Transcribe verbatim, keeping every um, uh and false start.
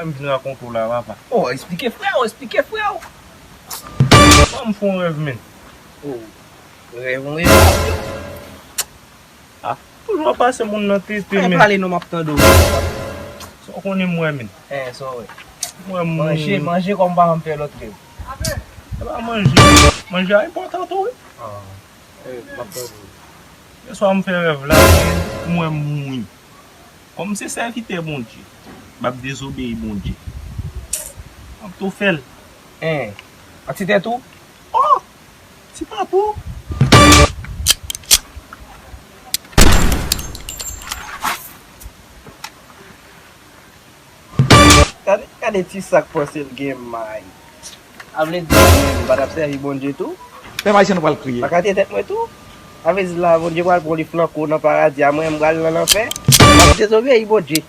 M vin rakonte w la, papa. Oh, eksplike frè w, eksplike frè w. Ban m fè yon rèv, men. Oh, rèv, yon rèv. Ah, toujou ap pase moun nan tete, men. Pale non, m ap tande w. Sa w konnen m wè, men. Eh, sa w wè? M wè moun. Manje, manje kòm pa janm fè lòt rèv. E pa manje. Manje a enpòtan tou, wi. Ah, eh, m ap tande w. Yèswa m fè rèv la, men m wè moun. Kòm m se sèvitè Bondye, m ap dezobeyi Bondye. M ap tou fè l. En, an ti tèt ou? Oh! Ti papou! Gade, gade ti sa k panse l gen may. A vle di, mwen, m pa t ap sèvi Bondye tou? Pèp ayisyen nou pral kriye. Pa kate tèt mwen tou? A vle di la, Bondye pral pran li flanko nan paradi a, mwen, m pral nan lanfè? M ap dezobeyi Bondye.